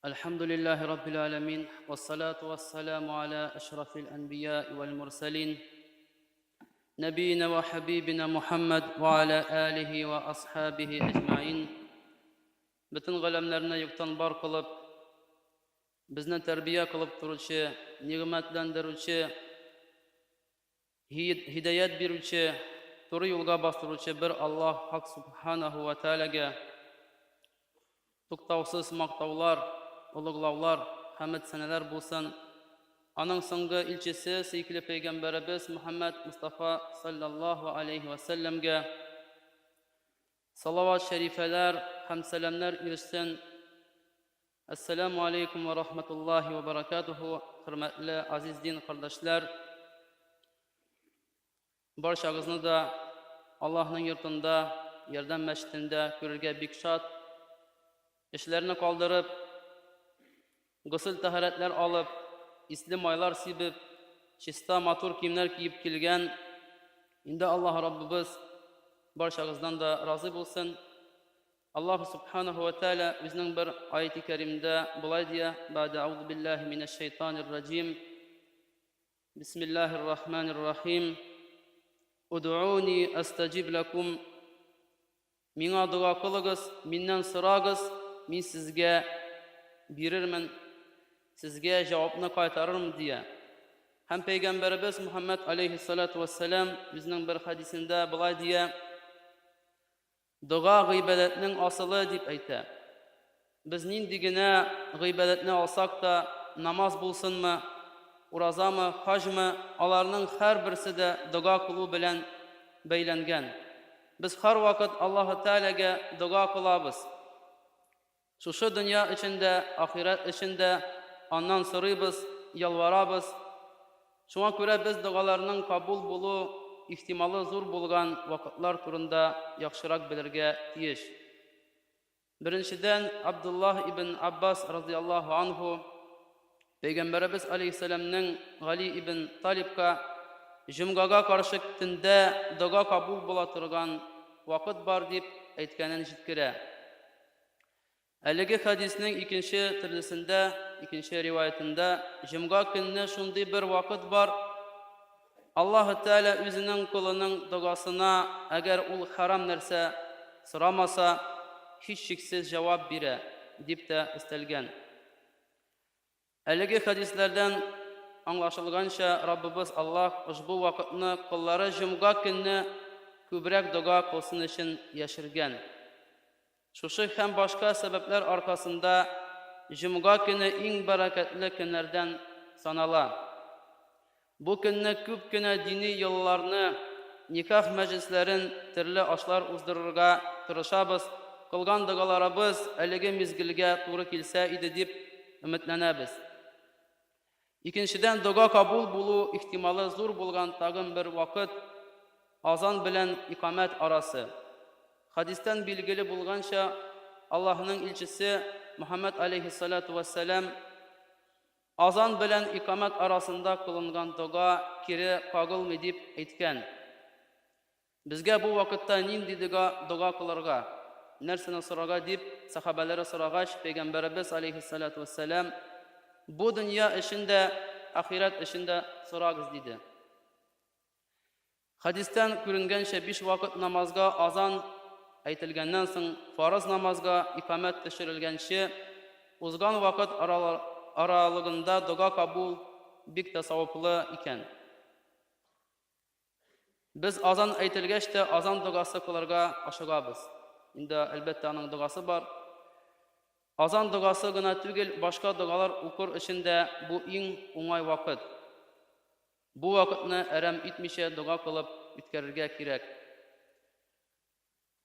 الحمد لله رب العالمين والصلاة والسلام على أشرف الأنبياء والمرسلين نبينا وحبيبنا محمد وعلى آله وأصحابه أجمعين Бөтен галәмнәрне юктан бар кылып, безне тәрбия кылып торучы, нигъмәтләндерүче, Һидаять бирүче, туры юлга бастыручы бер Аллаһ Хак Субханаху ва Тәгаләгә туктаусыз мактаулар, олуглаулар, хәмед-сәнәләр булсын. Аның соңгы илчесе, сөекле пәйгамбәребез Мөхәммәд Мустафа саллаллаһу алейһи ва сәлләмгә салават шәрифәләр һәм сәламнәр ирешсен. Әссәләмү алейкум вә рахматуллаһи вә баракатуху, хөрмәтле азиз дин кардәшләр. Барчагызны да Аллаһның йортында, Ярдәм мәчетендә күрергә бик шат. Эшләрне калдырып, госел тәһарәтләр алып, исле майлар сибеп, чиста матур киемнәр киеп килгән. Инде Аллаһ Раббыбыз барчагыздан да разый булсын. Аллаһу Субханаһу ва Тәгалә үзенең бер аяти кәримдә болай дия, Бә'дә аузу биллаһи минәш шайтанир раҗим. Бисмиллаһир рахманир рахим. Удууни астаҗиб лакум. Миңа дога кылыгыз, миннән сорагыз, мин сезгә бирермен, сезгә җавапны кайтарырмын дия. Һәм пәйгамбәребез Мухаммад алейхиссалату вассалам үзенең бер хәдисендә болай дия: Дога гыйбадәтнең асылы, дип әйтә. Без нинди генә гыйбадәтне алсак та, намаз булсынмы, уразамы, хаҗмы, аларның һәрберсе дә дога кылу белән бәйләнгән. Без һәрвакыт Аллаһы Тәгаләгә дога кылабыз. Шушы дөнья өчен дә, ахирәт өчен дә Аннан сорыйбыз, ялварабыз. Шуңа күрә без догаларның кабул булу ихтималы зур булган вакытлар турында яхшырак белергә тиеш. Беренчедән, Абдуллаһ ибн Аббас разыяллаһу анһу Пәйгамбәребез алейһиссәламнең Гали ибн Талибка җомгага каршы төндә дога кабул була торган вакыт бар дип әйткәнен җиткерә. Әлеге хәдиснең икенче төрлесендә, икенче риваятендә җомга көнне шундый бер вакыт бар, Аллаһы Тәгалә үзенең колының догасына, әгәр ул хәрам нәрсә сорамаса, һичшиксез җавап бирә, дип тә өстәлгән. Әлеге хәдисләрдән аңлашылганча, Раббыбыз Аллаһ ошбу вакытны коллары җомга көнне күбрәк дога кылсын өчен яшергән. Шушы һәм башка сәбәпләр аркасында җомга көне иң бәрәкәтле көннәрдән санала. Бу көнне күп кенә дини йолаларны, никах мәҗлесләрен, төрле ашлар уздырырга тырышабыз, кылган догаларыбыз әлеге мизгелгә туры килсә иде дип өметләнәбез. Икенчедән, дога кабул булу ихтималы зур булган тагын бер вакыт, азан белән икамәт арасы. Хәдистән билгеле булганча, Аллаһының илчесе Мөхәммәд алейһиссалату вәссәлам Азан белән икамәт арасында кылынган дога кире кагылмый дип әйткән. Безгә бу вакытта нинди дога дога кылырга, нәрсәне сорарга дип сәхабәләре сорагач, пәйгамбәребез алейһиссалату вәссәлам, Бу дөнья өчен дә, ахирәт өчен дә сорагыз, диде. Хәдистән күренгәнчә, биш вакыт намазга азан әйтелгәннән соң, фарыз намазга икамәт төшерелгәнче узган вакыт аралыгында дога кабул бик тә саваплы икән. Без азан әйтелгәч тә азан догасы кылырга ашыгабыз. Инде, әлбәттә, аның догасы бар. Азан догасы гына түгел, башка догалар укыр өчен дә бу иң уңай вакыт. Бу вакытны әрәм итмичә дога кылып үткәрергә кирәк.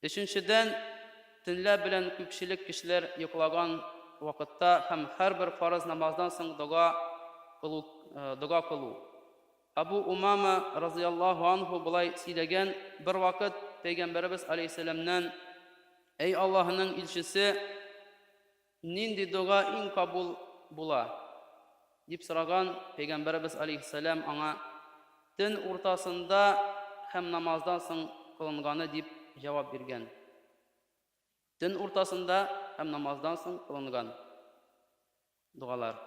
Өченчедән, төнлә белән күпчелек кешеләр йоклаган вакытта һәм һәрбер фарыз намаздан соң дога кылу, дога кылу. Абу Умама разыяллаһу анһу болай сөйләгән, Бервакыт Пәйгамбәребез алейһиссәламнән, Әй Аллаһының илчесе, Нинди дога иң кабул була? дип сораган, Пәйгамбәребез алейһиссәлам аңа, Төн уртасында һәм намаздан соң кылынганы, дип җавап биргән. Төн уртасында һәм намаздан соң кылынган. Догалар.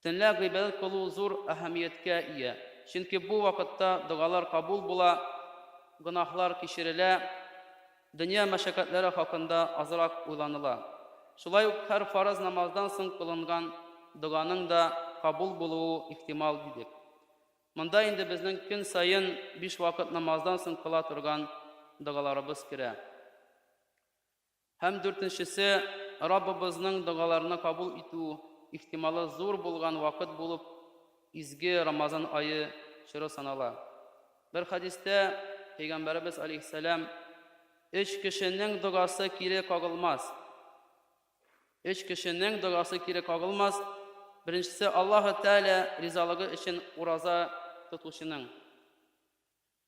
Төнлә гыйбадәт кылу зур әһәмияткә ия, чөнки бу вакытта догалар кабул була, гөнаһлар кичерелә, дөнья мәшәкатьләре хакында азрак уйланыла. Шулай ук һәр фарыз намаздан соң кылынган доганың да кабул булуы ихтимал, дидек. Монда инде безнең көн саен биш вакыт намаздан соң кыла торган догаларыбыз керә. Һәм дүртенчесе, Раббыбызның догаларны кабул итү ихтималы зур булган вакыт булып изге Рамазан ае чоры санала. Бер хәдистә Пәйгамбәребез алейһиссәлам, Өч кешенең догасы кире кагылмас. Өч кешенең догасы кире кагылмас. Беренчесе, Аллаһы Тәгалә ризалыгы өчен ураза тотучының.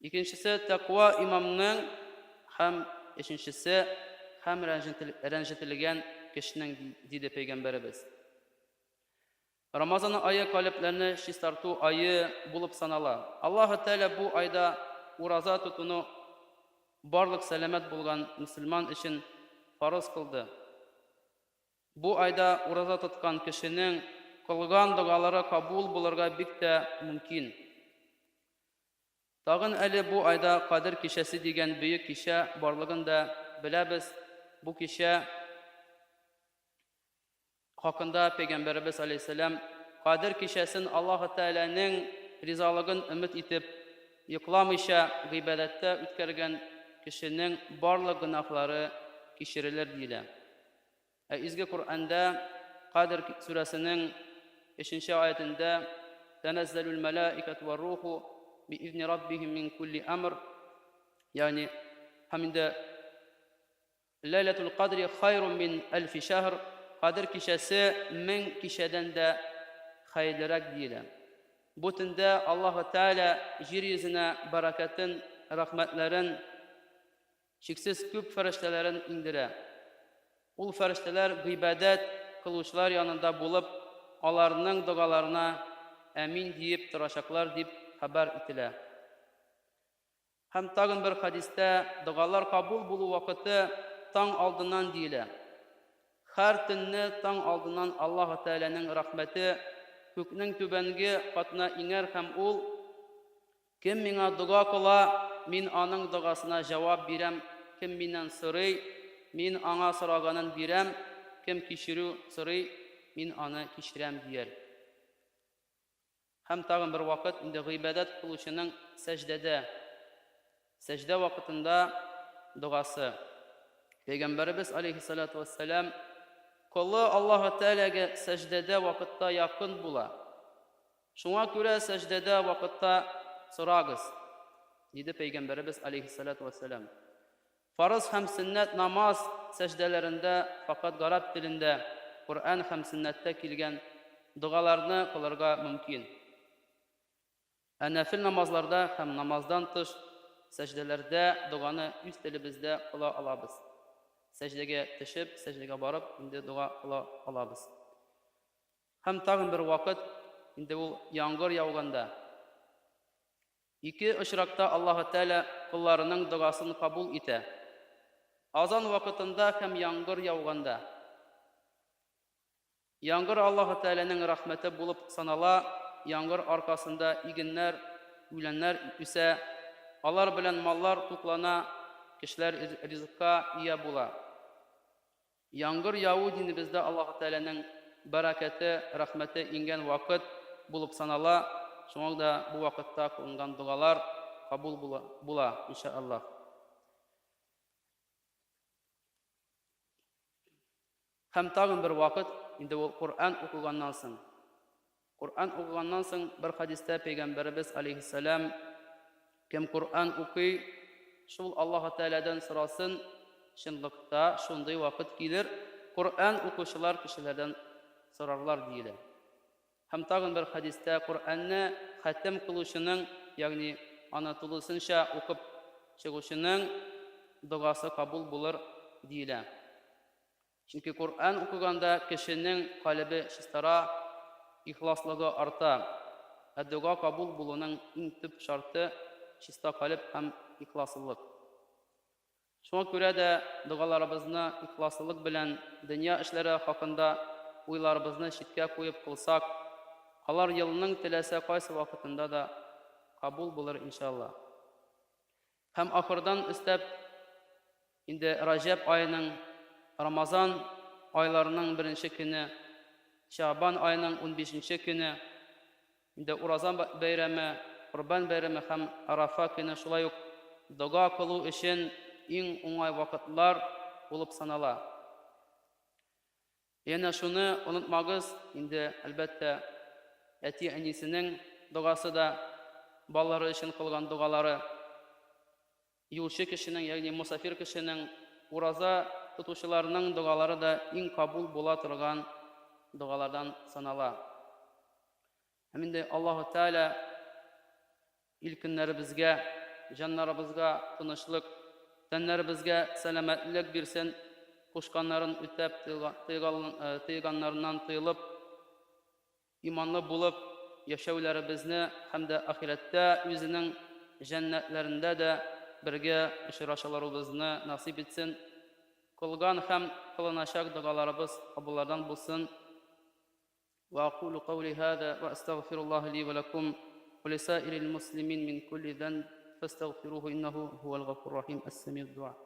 Икенчесе, тәкъва имамның һәм өченчесе, һәм рәнҗетелгән кешенең, диде Пәйгамбәребез. Рамазан ае калебләрне чистарту ае булып санала. Аллаһы Тәгалә бу айда ураза тотуны барлык сәламәт булган мөселман өчен фарыз кылды. Бу айда ураза тоткан кешенең кылган догалары кабул булырга бик тә мөмкин. Тагын әле бу айда Кадер кичәсе дигән бөек кичә барлыгын да беләбез. Бу кичә хакында Пәйгамбәребез алейһиссәлам, Кадер кичәсен Аллаһы Тәгаләнең ризалыгын өмет итеп, йокламыйча гыйбадәттә үткәргән кешенең барлык гөнаһлары кичерелер, диелә. Ә Изге Коръәндә Кадер сүрәсенең өченче аятендә Тәнәззәлүл мәләикәту вар-руху биизни раббихим мин кулли әмр, ягъни һәм инде Ләйләтул кадри хайрун мин әлфи шәһр, Кадер кичәсе 1000 кичәдән дә хәерлерәк диелә. Бу төндә Аллаһы Тәгалә җир йөзенә бәрәкәтен, рәхмәтләрен, Чиксез күп фәрештәләрен иңдерә. Ул фәрештәләр гыйбадәт кылучылар янында булып, аларның догаларына әмин диеп торачаклар дип хәбәр ителә. Һәм тагын бер хәдистә догалар кабул булу вакыты таң алдыннан диелә. Һәр төнне таң алдыннан Аллаһы Тәгаләнең рәхмәте күкнең түбәнге катына иңәр һәм ул, Кем миңа дога кыла, мин аның догасына җавап бирәм, кем миннән сорый, мин аңа сораганын бирәм, кем кичерү сорый, мин аны кичерәм, дияр. Һәм тагын бер вакыт инде гыйбадәт кылучының сәҗдәдә, сәҗдә вакытында догасы. Пәйгамбәребез алейһиссалату вассалам, Колы Аллаһы Тәгаләгә сәҗдәдә вакытта якын була. Шуңа күрә сәҗдәдә вакытта сорагыз, диде Пәйгамбәребез алейһиссалату вәссәлам. Фарыз һәм сөннәт намаз сәҗдәләрендә факат гарәп телендә Коръән һәм сөннәттә килгән догаларны кылырга мөмкин. Ә нәфел намазларда һәм намаздан тыш сәҗдәләрдә доганы үз телебездә кыла алабыз. Сәҗдәгә төшеп, сәҗдәгә барып, инде дога кыла алабыз. Һәм тагын бер вакыт, инде ул яңгыр яуганда. Ике очракта Аллаһы Тәгалә колларының догасын кабул итә. Азан вакытында һәм яңгыр яуганда. Яңгыр Аллаһы Тәгаләнең рәхмәте булып санала, яңгыр аркасында игеннәр, үләннәр үсә, алар белән маллар туклана, кешеләр ризыкка ия була. Яңгыр яву динебездә Аллаһы Тәгаләнең бәрәкәте, рәхмәте иңгән вакыт булып санала, шуңа да бу вакытта кылынган догалар кабул була, иншаАллаһ. Һәм тагын бер вакыт, инде ул Коръән укыганнан соң. Коръән укыганнан соң бер хәдистә пәйгамбәребез алейһиссәлам кем Коръән укый, шул Аллаһы Тәгаләдән сорасын, чынлыкта шундый вакыт килер, Коръән укучылар кешеләрдән сорарлар диелә. Һәм тагын бер хәдистә Коръәнне хәтем кылучының, ягъни аны тулысынча укып чыгучының догасы кабул булыр диелә. Чөнки Коръән укыганда кешенең калебе чистара, ихласлыгы арта. Ә дога кабул булуның иң төп шарты, чиста калеб һәм ихласлылык. Шуңа күрә дә догаларыбызны ихласлылык белән дөнья эшләре хакында уйларыбызны читкә куеп кылсак, алар елның теләсә кайсы вакытында да кабул булыр, иншалла. Һәм ахырдан өстәп, инде Раҗәб аеның, Рамазан айларының беренче көне, Шәгъбан аеның унбишенче көне, инде Ураза бәйрәме, Корбан бәйрәме һәм Арафа көне шулай ук дога кылу өчен иң уңай вакытлар булып санала. Янә шуны онытмагыз, инде, әлбәттә, әти-әнисенең догасы да, балалары өчен кылган догалары, юлчы кешенең, ягъни мосафир кешенең, ураза тотучыларның догалары да иң кабул була торган догалардан санала. Һәм инде Аллаһу Тәгалә ил-көннәребезгә, җаннарыбызга тынычлык, тәннәребезгә сәламәтлек бирсен, кушканнарын үтәп, тыйганнарыннан тыелып, иманлы булып яшәүләребезне һәм дә ахирәттә үзенең җәннәтләрендә дә бергә очрашаларыбызны насыйп итсен. Кылган һәм кылыначак догаларыбыз кабуллардан булсын. وأقول قولي هذا وأستغفر الله لي ولكم ولسائر المسلمين من كل ذنب فاستغفروه إنه هو الغفور الرحيم السميع الدعاء.